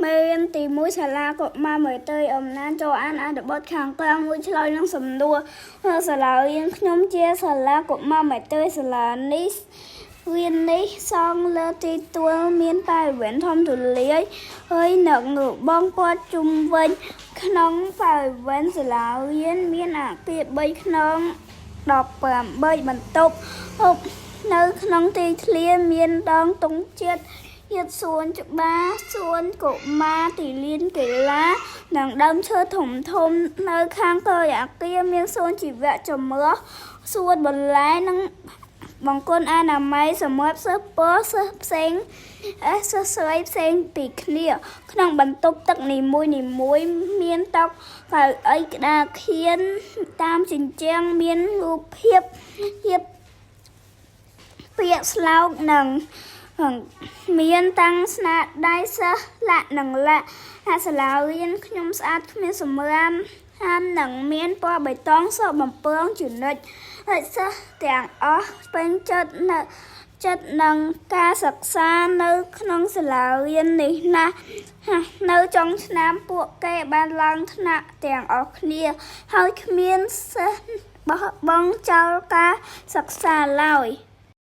មេរៀនទី1សាលាកុមារមេត្រីអំណាចចូលអានអត្ថបទខាងក្រោមមួយឆ្លើយនឹងសំណួរសាលារៀនខ្ញុំជាសាលាកុមារមេត្រីសាលានេះរៀននេះសង់លើទីទួលមានបរិវេណធំទូលាយហើយនឹងរបងព័ទ្ធជុំវិញក្នុងបរិវេណសាលារៀនមានអគារ3ខ្នង18បន្ទប់ហូបនៅក្នុងទីធ្លាមានដងទង់ជាតិជាតិសួនច្បារសួនកុមារទីលានកីឡានិងដើមឈើធំធំនៅខាងក្រោយអគារមានសួនជីវៈចម្រុះសួនបន្លែនិងបង្គន់អនាម័យសម្រាប់សិស្សប្រុសសិស្សផ្សេងអេសិស្សស្រីផ្សេងពីគ្នា ក្នុងបន្ទប់ទឹកនីមួយនីមួយមានតុកៅអីក្តារខៀនតាមជញ្ជាំងមានរូបភាពភាពពាក្យស្លោកនិងមានតាំងស្នាដៃសិស្សលាក់និងលាក់ហាសាលារៀនខ្ញុំស្អាតគ្មានសម្រាមហាមនិងមានពណ៌បៃតងសបំពងជានិច្ចហើយសិស្សទាំងអស់ពេញចិត្តនៅចិត្តនឹងការសិក្សានៅក្នុងសាលារៀននេះណាស់នៅចុងឆ្នាំពួកគេបានឡើងថ្នាក់ទាំងអស់គ្នា ហើយគ្មានសិស្សបោះបង់ចោលការសិក្សាឡើយ។